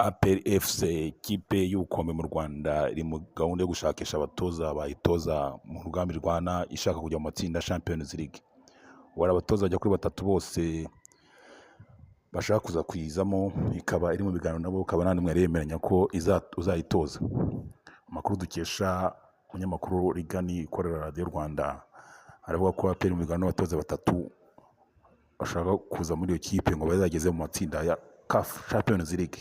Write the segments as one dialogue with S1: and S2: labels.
S1: APR FC, ikipe y'ubukombe mu Rwanda, iri mu gahunda yo gushakisha abatoza bayitoza mu rugamba irwana ishaka kujya mu matsinda ya Champions League. Ubu hari abatoza bajya kuri batatu bose bashaka kuza kuyizamo, ikaba iri mu biganiro nabo, ikaba nta n'umwe yari yemeranya ko uzayitoza. Amakuru dukesha umunyamakuru Rigani ukorera Radiyo Rwanda aravuga ko APR mu biganiro n'abatoza batatu bashaka kuza muri iyo kipe ngo bazageze mu matsinda ya CAF Champions League.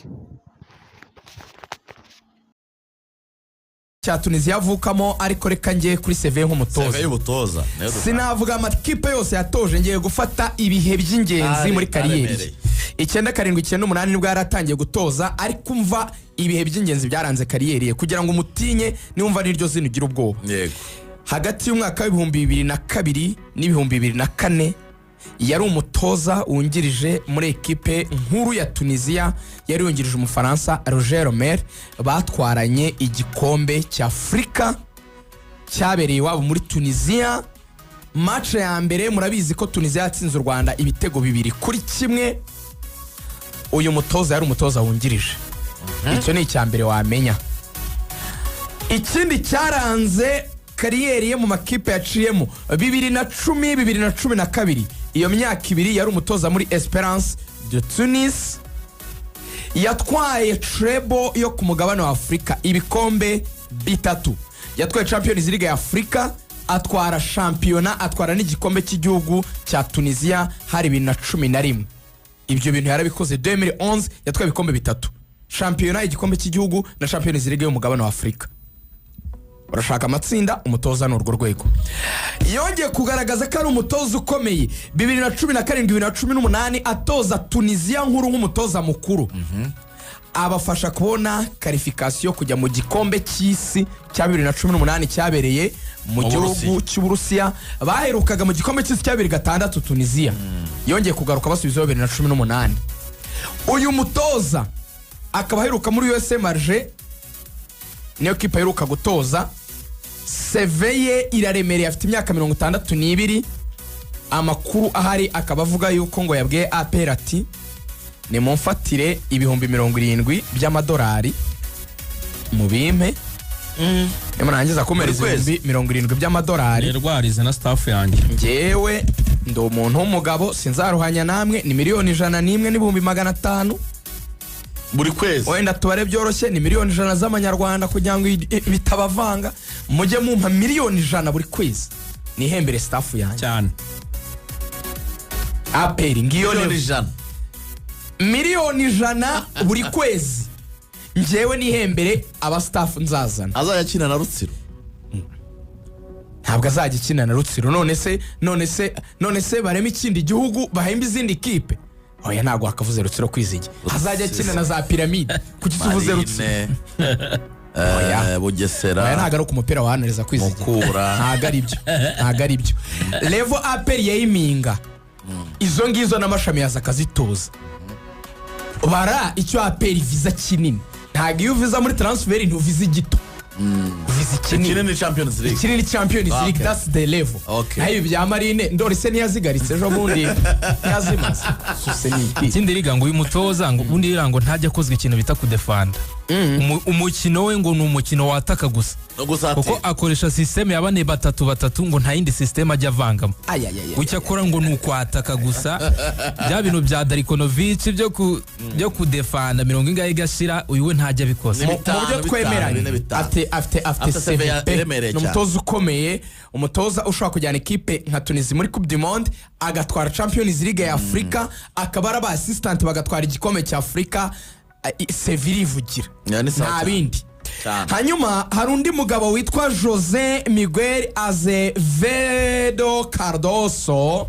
S2: Cya Tunisiya avukamo, ariko reka njye kuri CV nk'umutoza.
S3: CV y'ubutoza niyo dutanga.
S2: Sinavuga amakipe yose yatoje, ngiye gufata ibihe by'ingenzi muri carrière.
S3: Aremereye.
S2: 97, 98 nibwo yari atangiye gutoza, ariko umva ibihe by'ingenzi byaranze carrière ye kugira ngo umutinye, niwumva n'iryo zina ugira ubwoba. Hagati y'umwaka w'2002 n'2004 yari umutoza wungirije muri ekipe nkuru ya Tunisiya, yari yungirije Umufaransa Roger Römer, batwaranye igikombe cya Afurika cyabereye iwabo muri Tunisiya. Match ya mbere murabizi ko Tunisiya yatsinze u Rwanda ibitego 2-1. Uyu mutoza yari umutoza wungirije. Icyo ni icya mbere wamenya. Ikindi cyaranze carrière ye mu makipe yaciyemo, 2010, 2012, iyo myaka 2 yari umutoza muri Esperance de Tunis, yatwaye treble yo ku mugabane wa Afurika, ibikombe bitatu. Yatwaye Champions League ya Afurika, atwara shampiyona, atwara n'igikombe cy'igihugu cya Tunisiya hari 2011. Ibyo bintu yarabikoze. 2011 yatwaye ibikombe bitatu: shampiyona, igikombe cy'igihugu na Champions League y'umugabane wa Afurika. Urashaka amatsinda, umutoza ni urwo rwego. Yongeye kugaragaza ko ari umutoza ukomeye 2017, 2018, atoza Tunisiya nkuru nk'umutoza mukuru, abafasha kubona qualification kujya mu gikombe cy'isi cya 2018 cyabereye mu
S3: Mu
S2: gihugu
S3: Burusiya.
S2: cy'Uburusiya. Baherukaga mu gikombe cy'isi cya 2006. Tunisiya yongeye kugaruka basubizaho 2018. Uyu mutoza akaba aheruka muri USM Alger, niyo kipe aheruka gutoza. CV ye iraremereye, afite imyaka 62. Amakuru ahari akaba avuga yuko ngo yabwiye APR ati: "Nimumfatire 70,000 by'amadolari mubimpe, nimurangiza kumereza
S3: Buri kwezi.
S2: 70,000 by'amadolari,
S4: Rwarize na staff yanjye."
S2: Njyewe ndi umuntu w'umugabo, sinzaruhanya namwe. Ni 101,500,000
S3: Buri kwezi.
S2: Wenda tubare byoroshye, ni 100,000,000 z'amanyarwanda, kugira ngo bitabavanga. Mujye mumpa 100,000,000 buri kwezi nihembere staff yanjye.
S4: Cyane.
S2: APR ngiyo.
S3: Miliyoni
S2: Level.
S3: 100.
S2: 100,000,000 buri kwezi, njyewe nihembere aba staff nzazana.
S3: Azajya akina na Rutsiro.
S2: Ntabwo azajya akina na Rutsiro. None se bareme ikindi gihugu bahembe izindi kipe? Oya, ntabwo wakavuze Rutsiro kwizigi azajya akina na za Piramide. Kuki uvuze Rutsiro?
S3: Marine.
S2: Oya.
S3: Bugesera.
S2: Oya, ntabwo ari uko umupira wahanuriza kwizigira.
S3: Mukura.
S2: Ntabwo ari byo, ntabwo ari byo. Level APR yayiminga izo ngizo n'amashami yaza akazitoza. Bara icyo APR viza kinini, ntabwo iyo uviza muri transfer ntuviza igito, uviza ikinini.
S3: Ikinini Champions League.
S2: Ikinini Champions League. That's the level. Naho ibi bya Marine, ndore se ntiyazigaritse ejo bundi, ntiyazimaze suse ni iki?
S5: Ikindi riga, ngo uyu mutoza ngo ubundi ririya ngo ntajya akozwa ikintu bita kudefanda. Umukino we ngo ni umukino wataka gusa,
S3: No gusatira.
S5: kuko akoresha système ya bane batatu batatu, ngo nta yindi système ajya avangamo.
S2: Ayayaya.
S5: Icyo akora ngo ni ukwataka gusa, bya bintu bya Darko Nović byo kudefanda mirongo ingahe igashira, uyu we ntajya abikoza.
S3: Ni
S2: Mu
S3: bitanu,
S2: buryo
S3: bitanu,
S2: twemeranye,
S3: bine, bitanu.
S2: afite
S3: Afite CV
S2: CV pe.
S3: iremereye
S2: Ni
S3: cyane.
S2: umutoza ukomeye, umutoza ushobora kujyana ikipe nka Tunisi muri Coupe du Monde, agatwara Champions League ya Afurika, akaba ari aba assistant bagatwara igikombe cya Afurika. CV irivugira.
S3: Ya, ni sawa
S2: Nta
S3: cyane.
S2: bindi.
S3: Cyane.
S2: Hanyuma hari undi mugabo witwa Jose Miguel Azevedo Cardoso,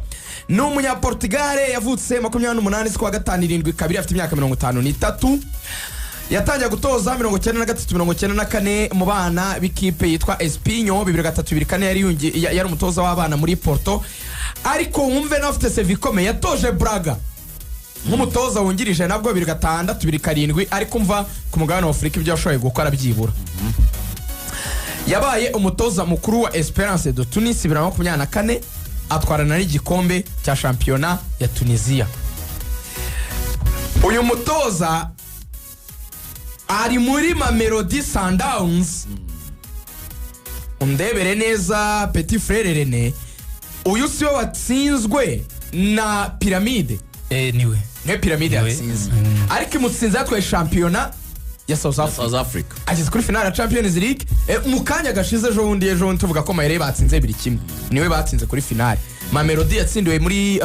S2: ni umunyaportugale, yavutse 28 z'ukwa gatanu 72, afite imyaka 53. Yatangiye gutoza 93, 94 mu bana b'ikipe yitwa Espinho. 2003, 2004 yari umutoza w'abana muri Porto. Ariko wumve nawe afite CV ikomeye, yatoje Braga nk'umutoza wungirije nabwo 2006, 2007. Ariko umva ku mugabane wa Afurika ibyo yashoboye gukora: byibura yabaye umutoza mukuru wa Esperance de Tunis 2024, atwarana n'igikombe cya shampiyona ya Tunisia. Uyu mutoza Ari muri Mamelodi Sundowns. Undebere neza, petit frère Rene, uyu si we watsinzwe na Pyramide?
S5: Niwe.
S2: Niwe Pyramide
S5: Niwe.
S2: yatsinze, ariko imutsinze yatwaye shampiyona ya South Africa.
S3: South Africa.
S2: Ageze kuri finale ya Champions League mu kanya gashize, ejo bundi tuvuga ko Mayere batsinze 2-1, niwe batsinze kuri finale. Mamelodi yatsindiwe muri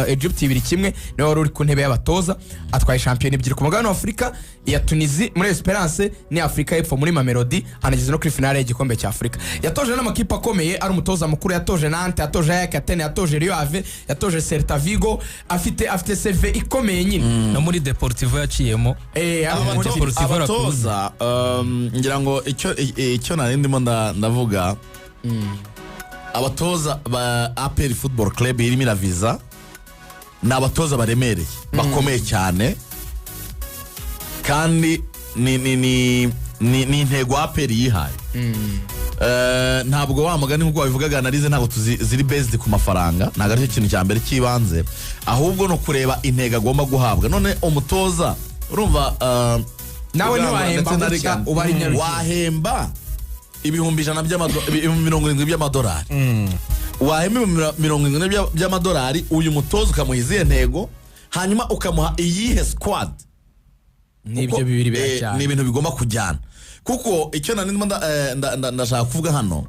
S2: Egypt 2-1, niwe wari uri ku ntebe y'abatoza. Atwaye shampiyona ebyiri ku mugabane wa Afurika, iya Tunisie muri Esperance ni Afurika y'Epfo muri Mamelodi, anageze no kuri finale y'igikombe cya Afurika. Yatoje n'amakipe akomeye, ari umutoza mukuru. Yatoje Nantes, yatoje AEK Athene, yatoje Rio Ave, yatoje Celta Vigo. Afite CV ikomeye nyine.
S5: No muri Deportivo yaciyemo.
S2: Ari muri
S5: Deportivo.
S3: Abatoza, ngira ngo icyo nari ndimo ndavuga, abatoza ba APR Football Club irimo iraviza ni abatoza baremereye, bakomeye cyane, kandi ni intego APR yihaye. Ntabwo wa mugani nk'uko wabivugaga, analyse ntabwo ziri based ku mafaranga, ntabwo aricyo kintu cya mbere cy'ibanze, ahubwo ni ukureba intego agomba guhabwa. None umutoza urumva
S2: Nawe
S3: Rugamba
S2: ntiwahemba
S3: ndetse na
S2: gutya
S3: Regan,
S2: uba ari Nyarugenge.
S3: Wahemba 170,000 by'amadolari, wahemba 70,000 by'amadolari uyu mutoza ukamuha izihe ntego, hanyuma ukamuha iyihe squad?
S2: Nibyo.
S3: Kuko,
S2: Bibiri
S3: ni
S2: biracyane.
S3: ibintu bigomba kujyana, kuko icyo nari ndimo ndashaka kuvuga hano,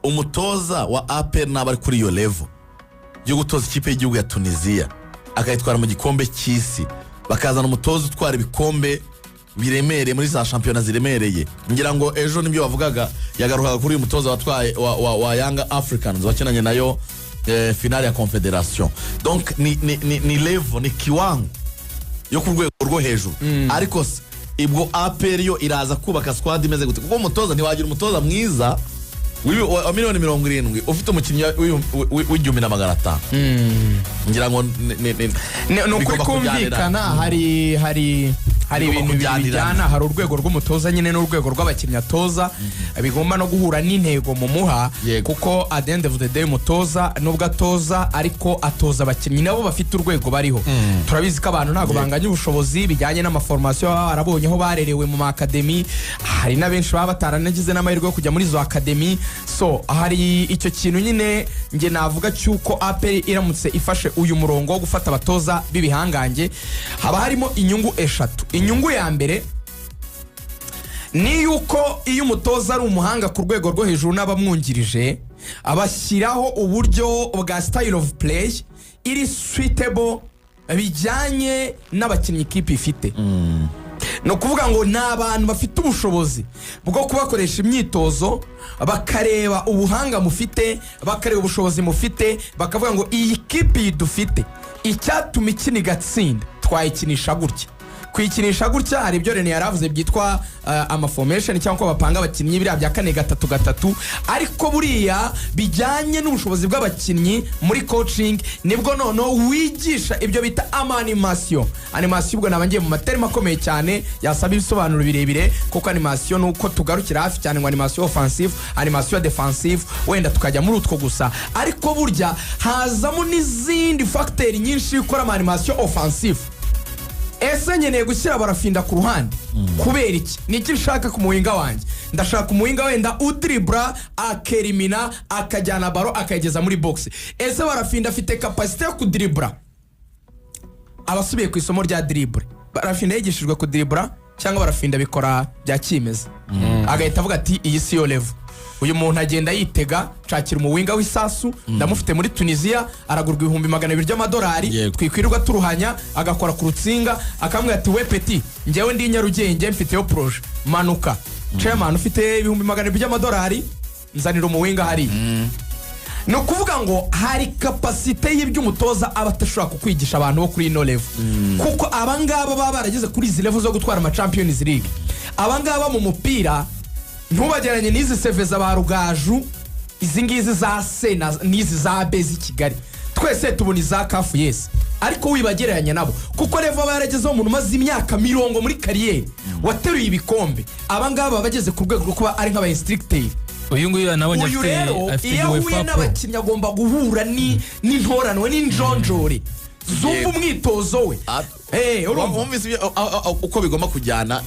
S3: umutoza wa APR naba ari kuri iyo level yo gutoza ikipe y'igihugu ya Tunisiya akayitwara mu gikombe cy'isi, bakazana umutoza utwara ibikombe biremereye muri za shampiyona ziremereye. Ngira ngo ejo nibyo bavugaga, yagarukaga kuri uyu mutoza watwaye wa Yanga Africans wakinanye nayo finale ya Confederation. Donc ni level, ni kiwango yo ku rwego rwo hejuru. Ariko se ibwo APR yo iraza kubaka squad imeze gute? Kuko umutoza, ntiwagira umutoza mwiza wa miliyoni 70 ufite umukinnyi w'1500. Ngira ngo
S2: Ni ukuri
S3: bigomba kujyanirana.
S2: Kumvikana, hari
S3: Bigomba
S2: ibintu bibiri
S3: kujyanirana.
S2: bijyana. Hari urwego rw'umutoza nyine n'urwego rw'abakinnyi atoza, bigomba no guhura n'intego mumuha. Kuko at the end of the day, umutoza nubwo atoza, ariko atoza abakinnyi nabo bafite urwego bariho. Turabizi ko abantu ntabwo banganya ubushobozi bijyanye n'ama formation baba barabonye, aho barerewe mu ma academy. Hari na benshi baba bataranagize n'amahirwe yo kujya muri izo academy. So hari icyo kintu nyine njye navuga cy'uko APR iramutse ifashe uyu murongo wo gufata abatoza b'ibihangange, haba harimo inyungu eshatu. Inyungu ya mbere ni yuko iyo umutoza ari umuhanga ku rwego rwo hejuru n'abamwungirije, abashyiraho uburyo bwa style of play iri suitable bijyanye n'abakinnyi ikipe ifite. Ni ukuvuga ngo ni abantu bafite ubushobozi bwo kubakoresha imyitozo, bakareba ubuhanga mufite, bakareba ubushobozi mufite, bakavuga ngo iyi kipe iyi dufite, icyatuma ikina igatsinda twayikinisha gutya. Kuyikinisha gutya, hari ibyo Rene yaravuze byitwa ama formation cyangwa uko bapanga abakinnyi, biriya bya 4-3-3. Ariko buriya bijyanye n'ubushobozi bw'abakinnyi muri coaching, nibwo noneho wigisha ibyo bita ama animation. Animation, ubwo naba ngiye mu ma terme akomeye cyane yasaba ibisobanuro birebire, kuko animation ni uko tugarukira hafi cyane ngo animation offensive, animation defensive, wenda tukajya muri utwo gusa. Ariko burya hazamo n'izindi facteur nyinshi iyo ukora ama animation offensive. Ese nkeneye gushyira Barafinda ku ruhande kubera iki? Ni iki nshaka ku muhinga wanjye? Ndashaka umuhinga wenda udiribura, akerimina, akajyana ballon akayigeza muri box. Ese Barafinda afite capacité yo kudiribura? Abasubiye ku isomo rya dribble, Barafinda yigishijwe kudiribura cyangwa Barafinda bikora bya kimeza, agahita avuga ati iyi si yo level? Uyu muntu agenda yitega, nshakira umuwinga w'isasu, ndamufite muri Tunisiya, aragurwa 200,000 by'amadolari. Twikwirirwa turuhanya, agakora ku rutsinga, akamubwira ati we petit, njyewe ndi i Nyarugenge, mfiteyo projet, manuka chairman, ufite 200,000 by'amadolari, nzanira umuwinga hariya. Ni ukuvuga ngo hari capacité y'ibyo umutoza aba atashobora kukwigisha abantu bo kuri ino level, kuko abangaba baba barageze kuri izi level zo gutwara ama Champions League. Abangaba mu mupira ntubageranye n'izi CV za ba Rugaju, izi ngizi za C n'izi za B z'i Kigali. Twese tubona iza CAF, yes, ariko wibagereranya nabo, kuko level aba yaragezeho umuntu umaze imyaka 40 muri carrière, wateruye ibikombe, abangaba baba bageze ku rwego rwo kuba ari nk'aba instructeur.
S5: Uyu nguyu nabonye
S2: Uyu
S5: afite
S2: rero
S5: afite
S2: iyo ahuye
S5: UEFA Pro.
S2: n'abakinnyi, agomba guhura n'intoranwe n'injonjore zumva umwitozo we. Urumva?
S3: Wumvise uko bigomba kujyana,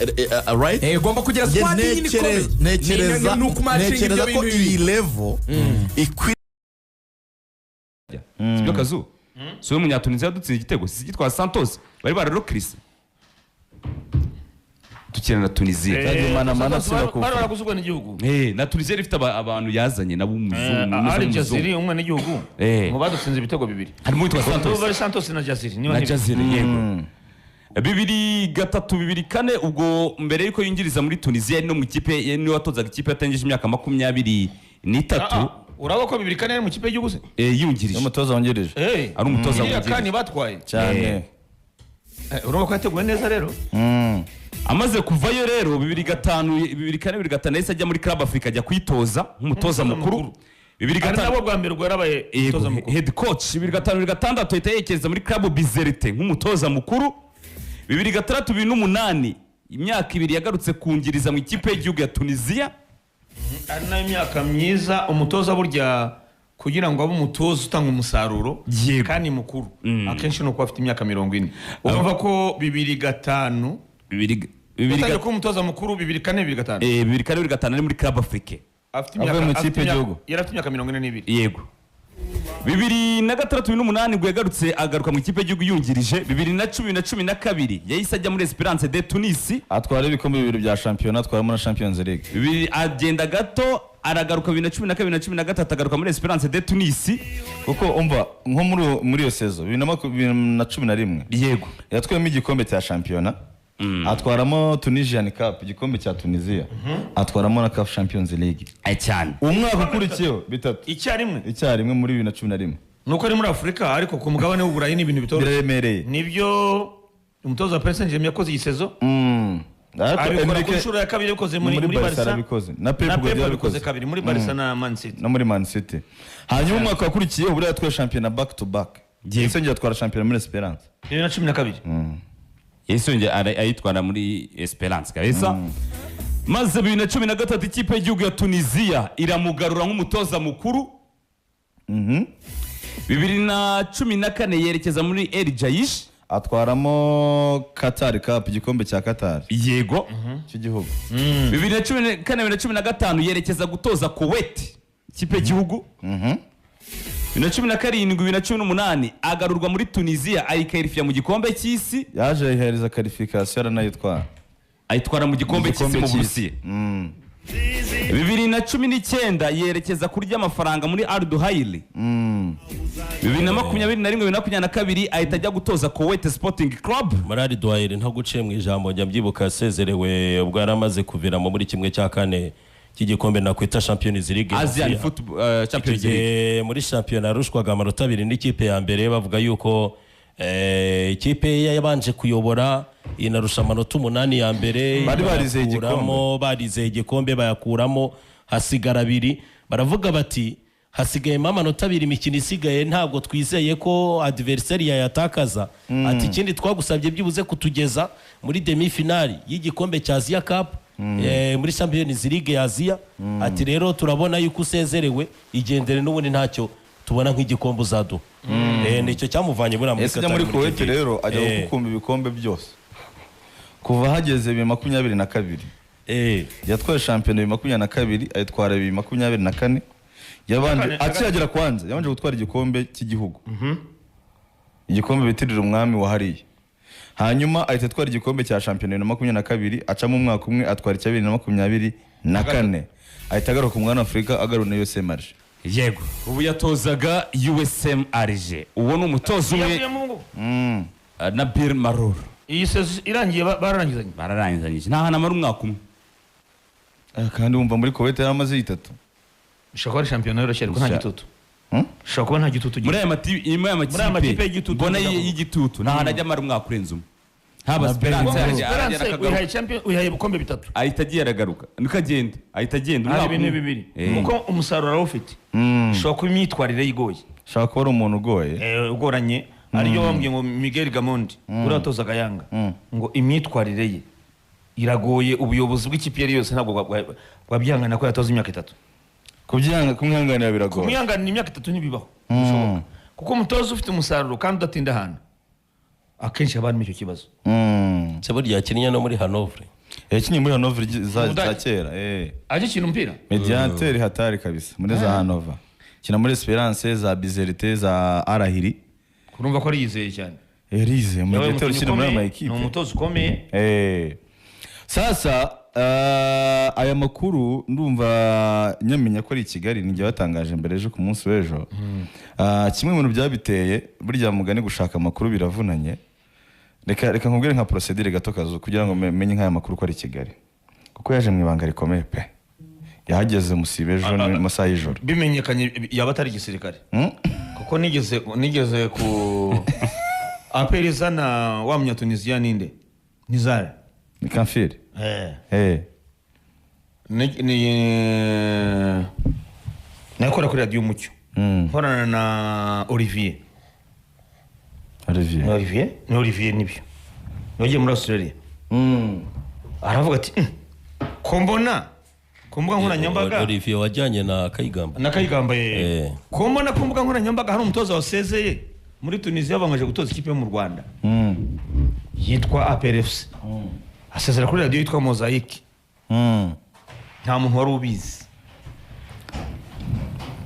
S3: right?
S2: Ugomba kugira
S3: Njye
S2: squad nyine ikomeye.
S3: Ntekereza
S2: Ni ukumatchinga
S3: ntekereza
S2: ibyo
S3: ko
S2: bintu
S3: iyi
S2: bibiri.
S3: level ikwiye.
S4: Sibyo kazu? Si we Munyatunisiya yadutsinze igitego? Si gitwa Santos bari bararokirise dukina na Tunisiya?
S3: Sadio Mane amana atsinda ku
S6: Bari baraguzwe n'igihugu.
S4: Na Tunisiya yari ifite abantu yazanye nabo, umuzungu umeze
S6: Ari
S4: nk'umuzungu.
S6: Jaziri, umwenegihugu
S4: Eh.
S6: mu badutsinze ibitego bibiri.
S4: Harimo uwitwa Santos.
S6: Bari Santos na Jaziri niba
S4: Na Jazire, yego. 2003, 2004, ubwo mbere yuko yinjiriza muri Tunisiya, yari no mu ikipe, niwe watozaga ikipe yatangeje imyaka 23.
S6: Urabona ko 2004 yari mu kipe y'igihugu se?
S4: Yungirije.
S3: Umutoza wungirije.
S4: Ari umutoza
S6: Iriya
S4: wungirije.
S6: kani batwaye.
S3: Cyane.
S6: Urabona ko yateguwe neza rero.
S4: Amaze kuvayo rero 2005, 2004, 2005, yahise ajya muri Club Africa, ajya kwitoza nk'umutoza mukuru bibiri
S6: Ari
S4: gatanu.
S6: nabo bwa mbere ubwo yarabaye
S4: Yego,
S6: umutoza mukuru.
S4: head coach. 2005, 2006 ahita yerekeza muri Club Bizerte nk'umutoza mukuru. 2006, 2008, imyaka 2 yagarutse kungiriza mu ikipe y'igihugu ya Tunisia.
S6: Ari nayo myaka myiza umutoza burya kugira ngo abe umutoza utanga umusaruro kandi mukuru, akenshi ni uko afite imyaka 40. Urumva ko 2005
S4: bibiri
S6: yatangiye kuba umutoza mukuru 2004, 2005.
S4: 2004, 2005 ari muri Club Afrique.
S6: Afite
S3: Avuye
S6: imyaka
S3: mu
S6: afite
S3: ikipe y'igihugu.
S6: Yari afite imyaka 42.
S4: Yego. 2006, 2008 ubwo yagarutse, agaruka mu ikipe y'igihugu yungirije. 2010 na 12 yahise ajya muri Esperance de Tunis.
S3: Atwara ibikombe bibiri bya shampiyona, atwaramo na Champions League.
S4: Bibiri agenda gato, aragaruka 2012 na 13, agaruka muri Esperance de Tunis.
S3: Kuko umva, nko muri iyo saison 2011 yatwayemo igikombe cya shampiyona, atwaramo Tunisian Cup, igikombe cya Tunisia, atwaramo na CAF Champions League.
S4: Cyane.
S3: Umwaka ukurikiyeho bitatu
S6: Icyarimwe.
S3: Icyarimwe muri 2011.
S6: Nuko ari muri Afurika, ariko ku mugabane w'Uburayi ni ibintu bitoroshye.
S3: Biraremereye.
S6: Nibyo umutoza wa Paris Saint-Germain yakoze iyi saison.
S3: Ariko
S6: Abikora ku
S3: Enrique
S6: nshuro ya kabiri, yabikoze muri
S3: muri
S6: muri
S3: Barca
S6: Barca.
S3: arabikoze. Na Pep
S6: Na
S3: Guardiola
S6: Pep abikoze
S3: abikoze.
S6: kabiri muri Barca na Man City.
S3: No muri Man City. Hanyuma umwaka wakurikiyeho buriya yatwaye shampiyona back to back. Ese yongera atwara shampiyona muri Esperance.
S6: 2012.
S4: Yahise yongera ayitwara muri Esperance kabisa. Maze 2013 ikipe y'igihugu ya Tunisia iramugarura nk'umutoza mukuru. 2014 yerekeza muri El Jaish.
S3: Atwaramo Qatar Cup, igikombe cya Qatar cy'igihugu.
S4: 2014, 2015 yerekeza gutoza Kuwait, ikipe y'igihugu. 2017, 2018 agarurwa muri Tunisia, ayikarifiya mu gikombe cy'isi.
S3: Yaje ayihereza qualification, aranayitwara.
S4: Ayitwara mu gikombe cy'isi mu Burusiya. 2019 yerekeza kurya amafaranga muri Al Duhail. 2021, 2022 ahita ajya gutoza Kuwait Sporting Club.
S7: Muri Al Duhail, ntaguciye mu ijambo, njya mbyibuka yasezerewe ubwo yari amaze kuviramo muri 1/4 cy'igikombe nakwita Champions League.
S4: Asian
S7: Asia.
S4: Football Champions
S7: Icyo
S4: League.
S7: gihe muri shampiyona yarushwaga amanota abiri n'ikipe ya mbere. Bavuga yuko ikipe ye yabanje kuyobora inarusha amanota 8 ya mbere.
S3: Bari barizeye igikombe.
S7: Bayakuramo, barizeye igikombe, bayakuramo hasigara abiri. Baravuga bati hasigayemo amanota abiri, imikino isigaye ntabwo twizeye ko adversary yayatakaza. Ati ikindi twagusabye byibuze kutugeza muri demi finale y'igikombe cya Asia Cup, muri Champions League ya Asia. Ati rero turabona yuko usezerewe, igendere, n'ubundi ntacyo tubona nk'igikombe uzaduha. Nicyo cyamuvanye buriya muri
S3: Ese ajya muri
S7: Qatar muri
S3: Kuwait
S7: icyo gihe.
S3: rero ajya gukumba ibikombe byose kuva hageze 2022. Yatwaye shampiyona 2022, ayitwara 2024. Yabanje akihagera kwanza yabanje gutwara igikombe cy'igihugu, igikombe bitirira umwami wahariye. Hanyuma ahita atwara igikombe cya shampiyona 2022, acamo umwaka umwe atwara icya 2024, ahita agaruka ku mugabane wa Afurika, agarura na USM Alger.
S4: Yego, ubu yatozaga USM Alger. Uwo ni umutoza umwe.
S6: Yavuyemo ubu ngubu.
S4: Nabil Marour.
S6: Iyi saison irangiye bararangizanye.
S4: Bararangizanyije, nta hantu amara umwaka umwe.
S3: Kandi wumva muri Kuwait yari amaze itatu.
S6: Bishobora kuba ari shampiyona yoroshye ariko nta gitutu. Bishobora kuba nta gitutu
S4: Muri
S6: gihari.
S4: aya muri aya
S6: Muri aya makipe
S4: makipe
S6: y'igitutu
S4: mbona
S6: ndavuga.
S4: y'igitutu, nta hantu ajya amara umwaka urenze umwe. Haba Esperance,
S6: Esperance
S4: aragera akagaruka.
S6: uyihaye champion, uyihaye ibikombe bitatu.
S4: Ahita agiye aragaruka, niko agenda, ahita agenda
S6: Hari
S4: umwaka
S6: ibintu
S4: umwe.
S6: bibiri kuko umusaruro arawufite, ushobora kuba imyitwarire ye igoye.
S3: Ushobora kuba ari umuntu ugoye.
S6: Ugoranye. Ariyo bambwiye ngo Miguel Gamondi uriya watozaga Yanga ngo imyitwarire ye iragoye, ubuyobozi bw'ikipe iyo ari yose ntabwo bwabyihangana ko yatoza imyaka 3.
S3: Kubyihanga, kumwihanganira biragoye.
S6: Kumwihanganira imyaka 3 ntibibaho, ntibishoboka, kuko umutoza ufite umusaruro kandi udatinda ahantu. Akenshi haba harimo icyo kibazo.
S7: Se burya yakinnye no muri Hanovre?
S8: Yakinnye muri Hanovre za
S6: Umudage.
S8: kera.
S6: Ajya umupira.
S8: Mediateur hatari kabisa muri za Hanova. Kina muri Esperance, za Bizerte, za Arahiri.
S6: Urumva ko ariyizeye cyane.
S8: Erize
S6: Yabaye
S8: mediateur
S6: umukinnyi
S8: ukina muri aya
S6: ukomeye,
S8: makipe.
S6: ni umutoza ukomeye.
S8: Sasa aya makuru ndumva nyamenya ko ari i Kigali, ninjye batangaje mbere ejo ku munsi w'ejo. Kimwe mu bintu byabiteye, burya mugani gushaka amakuru biravunanye. Reka nkubwire nka procedure gato kazu kugira ngo menye nk'aya makuru ko ari i Kigali, kuko yaje mu ibanga rikomeye pe. Yahageze musibe ejo mu masaha y'ijoro.
S6: Bimenyekanye yaba atari igisirikare, kuko nigeze ku APR izana wa Munyatunisiya, ninde, Nizar.
S8: Ni Kamfiri.
S6: Nakora kuri Radiyo Umucyo, nkorana na Olivier.
S8: Olivier.
S6: Ni Olivier, ni Olivier, nibyo, wagiye muri Australia. Aravuga ati: Ko mbona ku mbuga nkoranyambaga."
S7: Olivier wajyanye na Kayigamba.
S6: Na Kayigamba ye. "Ko mbona ku mbuga nkoranyambaga hari umutoza wasezeye muri Tunisiya bamaze gutoza ikipe yo mu Rwanda yitwa APR FC, asezera kuri radiyo yitwa Mozayike." Nta muntu wari ubizi.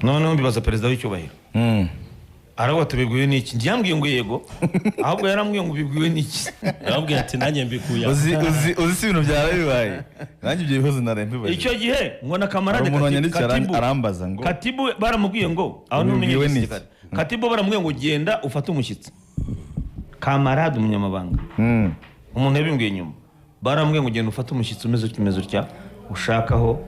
S6: Noneho mbibaza perezida w'icyubahiro. Aravuga, "Tubibwiwe n'iki?" Njye yambwiye ngo yego, ahubwo yarambwiye ngo ubibwiwe n'iki?
S7: Yarambwiye ati nanjye mbikuye aho.
S8: Uzi si ibintu byaba bibaye, nanjye ibyo bibazo naraye mbibajije.
S6: Icyo gihe ngo na kamarade
S8: Hari umuntu wanyandikiye
S6: Katibu,
S8: arambaza ngo
S6: Katibu baramubwiye ngo aho ni
S8: Ubibwiwe n'iki?
S6: umunyagisirikare. Katibu baramubwiye ngo genda ufate umushyitsi, kamarade umunyamabanga. Umuntu yabimbwiye nyuma, baramubwiye ngo genda ufate umushyitsi umeze utya, umeze utya, ushakaho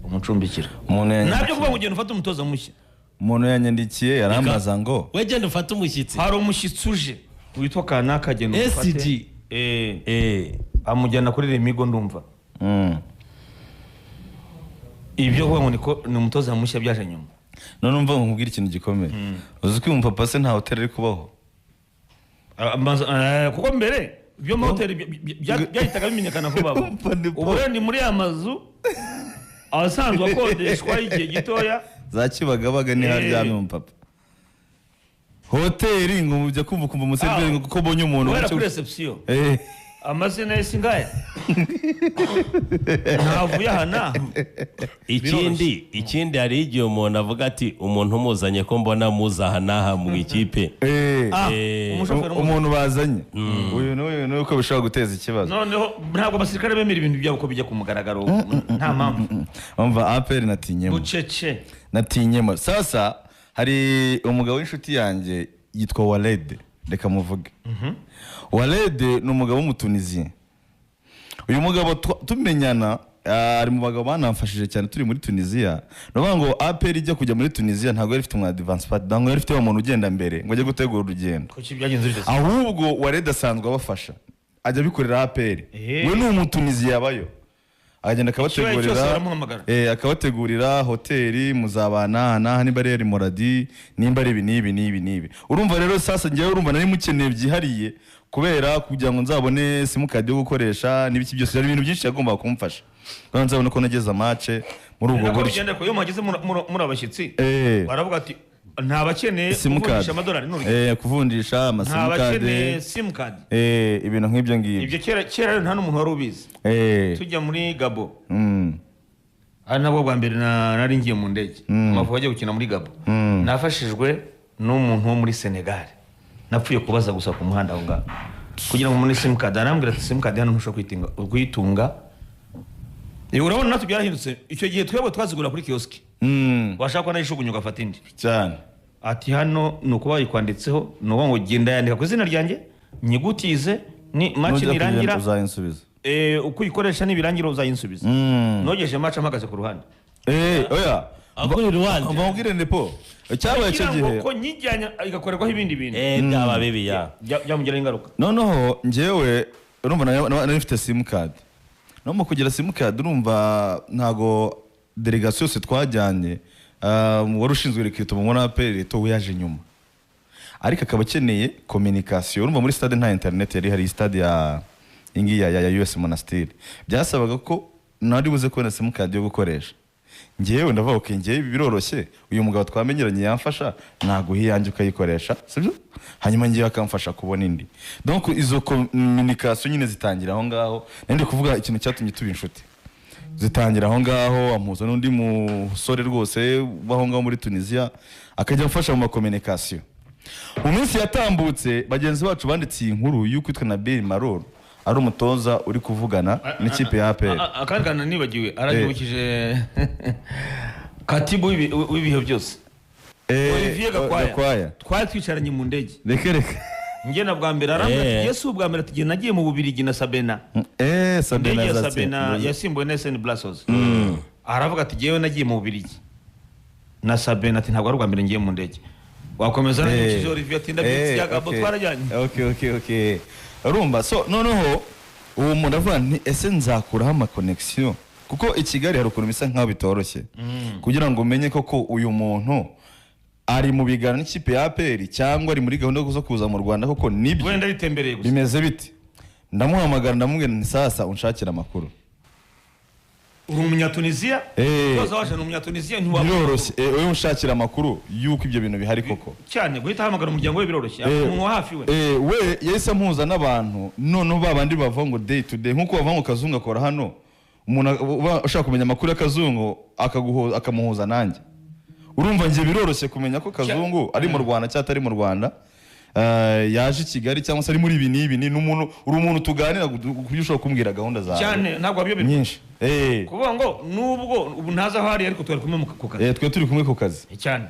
S6: umucumbikira.
S8: Umuntu
S6: Ntabyo kuvuga ngo genda ufate umutoza mushya.
S8: Umuntu yanyandikiye arambaza ngo
S7: We genda ufate umushyitsi.
S6: Hari umushyitsi uje witwa kanaka, genda umufate.
S7: SG.
S6: Amujyana kuri Remigo, ndumva. Ibyo kuvuga ngo niko ni umutoza mushya byaje nyuma.
S8: None umva nkubwire ikintu gikomeye. Uzi ko uyu mupapa se nta hoteli ari kubaho?
S6: Kuko mbere ibyo mahoteli byahitaga bimenyekana vuba vuba. Ubu rero ni muri ya mazu asanzwe akodeshwa y'igihe gitoya.
S8: Za Kibagabaga niho aryamye umupapa. Hoteli ngo ujya kumva ukumva umuseriveri ngo kuko ubonye umuntu
S6: Guhera kuri reception, amazina ye singaya, ntavuye aha n'aha.
S7: Ikindi hari igihe umuntu avuga ati umuntu umuzanye ko mbona muza aha n'aha mu ikipe.
S6: Umushoferi
S8: Umuntu bazanye uyu n'uyu n'uyu, ko bishobora guteza ikibazo.
S6: Noneho ntabwo abasirikare bemera ibintu byabo ko bijya ku mugaragaro, nta mpamvu.
S8: Umva, APR natinyemo.
S6: Bucece.
S8: Natinyemo. Sasa hari umugabo w'inshuti yanjye yitwa Walede, reka muvuge. Walede ni umugabo w'Umutunisiye. Uyu mugabo tumenyana, ari mu bagabo banamfashije cyane turi muri Tunisiya. Ni ukuvuga ngo APR ijya kujya muri Tunisiya ntabwo yari ifite umu advance party, ntabwo yari ifite wa muntu ugenda mbere ngo ajye gutegura urugendo.
S6: Kuki byagenze bityo?
S8: Ahubwo Walede asanzwe abafasha, ajya abikorera APR. We ni Umutunisiya abayo, agenda
S6: Ikibaye cyose
S8: akabategurira.
S6: baramuhamagara.
S8: Akabategurira hoteli, muzabana aha n'aha, nimba ari Moradi, nimba ari ibi n'ibi n'ibi n'ibi. Urumva rero sasa njyewe urumva nari mukeneye byihariye kubera kugira ngo nzabone simukadi yo gukoresha n'ibiki byose. Hari ibintu byinshi yagombaga kumfasha kugira ngo nzabone ko nageze match muri ubwo
S6: Nako
S8: buryo.
S6: bigenda ko iyo muhageze muri abashyitsi, baravuga ati ntabakeneye
S8: Simukadi.
S6: kuvunjisha amadolari n'urugero.
S8: Kuvunjisha amasimukadi.
S6: Ntabakeneye simukadi.
S8: Ibintu nk'ibyo ngibyo.
S6: Ibyo kera kera rero nta n'umuntu wari ubizi. Tujya muri Gabo, ari nabwo bwa mbere nari ngiye mu ndege, Amavubi agiye gukina muri Gabo, nafashijwe n'umuntu wo muri Senegal. Napfuye kubaza gusa ku muhanda aho ngaho kugira ngo mbone simukadi, arambwira ati simukadi hano ntushobora kuyitunga. Urabona natwe byarahindutse. Icyo gihe twebwe twazigura kuri kiyosiki, washaka ko nayijugunya ugafata indi.
S8: Cyane.
S6: Ati hano ni ukuba bayikwanditseho, ni ukuvuga ngo genda yandika ku izina ryanjye nyigutize, ni match
S8: Nujya
S6: nirangira
S8: kugenda uzayinsubiza.
S6: Uko uyikoresha nibirangira uzayinsubiza. Nogeje match mpagaze ku ruhande.
S8: Oya.
S7: Akuri ruhande.
S8: Mbabwire nepo cyabaye icyo
S6: Kugira ngo
S8: gihe.
S6: ko nyijyanye igakorerwaho ibindi bintu,
S7: Byaba bibi ya.
S6: byamugiraho ingaruka.
S8: Noneho njyewe urumva nari mfite simukadi. No mu kugira simukadi, urumva ntago delegasiyo yose twajyanye, wari ushinzwe recrutement muri APR we yaje nyuma, ariko akaba akeneye communication. Urumva muri stade nta internet yari hari, stade ya iyi ngiyi ya US Monastir. Byasabaga ko nari buze kubona simukadi yo gukoresha. Ngewe ndavuga, okay, ngewe ibi biroroshye, uyu mugabo twamenyeranye yamfasha, naguha iyanjye ukayikoresha, sibyo? Hanyuma ngewe akamfasha kubona indi. Donc izo communication nyine zitangira aho ngaho. Nari ndi kuvuga ikintu cyatumye tuba inshuti, zitangira aho ngaho, ampuza n'undi musore rwose w'aho ngaho muri Tunisia, akajya amfasha mu ma communication. Mu minsi yatambutse, bagenzi bacu banditse iyi nkuru y'uko witwa Nabil Maâloul ari umutoza uri kuvugana n'ikipe ya APR.
S6: Akandi kantu nibagiwe, aranyibukije katibu w'ibihe byose, Olivier Gakwaya.
S8: Gakwaya.
S6: Twari twicaranye mu ndege.
S8: Reka reka.
S6: Njye na bwa mbere arambwira ati
S7: Eh.
S6: "Yesu, ubwa mbere tugiye, nagiye mu Bubirigi na Sabena."
S8: Sabena.
S6: Indege ya
S8: Zatse.
S6: Sabena yasimbuwe na SN Brussels. Aravuga ati "Jyewe nagiye mu Bubirigi na Sabena," ati "ntabwo ari ubwa mbere ngiye mu ndege." Wakomeza. Aranyibukije Olivier ati "Ndabyutse ya Gabo, twarajyanye."
S8: Okay, urumva, so noneho uwo muntu avuga nti ese nzakuraho ama connection? Kuko i Kigali hari ukuntu bisa nkaho bitoroshye kugira ngo umenye koko uyu muntu ari mu biganiro n'ikipe ya APR cyangwa ari muri gahunda zo kuza mu Rwanda koko, nibyo.
S6: Wenda ritembereye gusa.
S8: Bimeze bite? Ndamuhamagara, ndamubwira nti sasa unshakira amakuru.
S6: Uri Umunyatunisiya, umutoza waje ni Umunyatunisiya, ntiwabona.
S8: Biroroshye, wowe unshakira amakuru y'uko ibyo bintu bihari koko.
S6: Cyane, guhita ahamagara umuryango we biroroshye, umuntu wa hafi we.
S8: We yahise ampuza n'abantu. Noneho ba bandi bavuga ngo day to day, nk'uko bavuga ngo Kazungu akora hano, umuntu uba ushaka kumenya amakuru y'Akazungu akamuhuza nanjye. Urumva njye biroroshye kumenya ko Kazungu ari mu Rwanda cyangwa atari mu Rwanda, yaje i Kigali cyangwa se ari muri ibi n'ibi. Ni umuntu, uri umuntu tuganira ku buryo ushobora kumbwira gahunda zawe
S6: Cyane, ntabwo wabiyoberwa.
S8: nyinshi.
S6: Kuvuga ngo nubwo ubu ntazi aho ari, ariko twari kumwe ku kazi.
S8: Twe turi kumwe ku kazi.
S6: Cyane.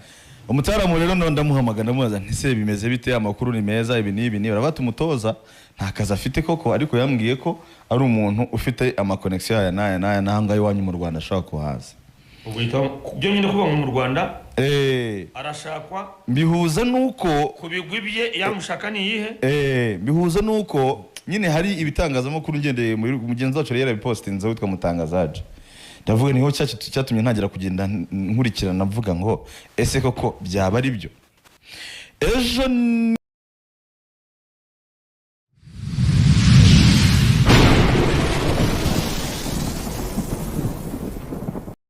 S8: Umutaramu rero nawe ndamuhamagara, ndamubaza nti se bimeze bite? Amakuru ni meza, ibi n'ibi ni baravuga. Umutoza nta kazi afite koko, ariko yambwiye ko ari umuntu ufite ama connection aya n'aya n'aya n'aha ngaha iwanyu mu Rwanda ashobora kuhaza.
S6: Ubwo uhita byonyine kuvuga ngo mu Rwanda arashakwa.
S8: Mbihuza nuko
S6: Ku bigwi bye yamushaka ni iyihe?
S8: Mbihuza nuko nyine hari ibitangazamakuru, ngendeye muri mugenzi wacu yari yarabipostinze witwa Mutangazaje. Ndavuga niho cyatumye ntangira kugenda nkurikirana, mvuga ngo ese koko byaba ari byo ejo?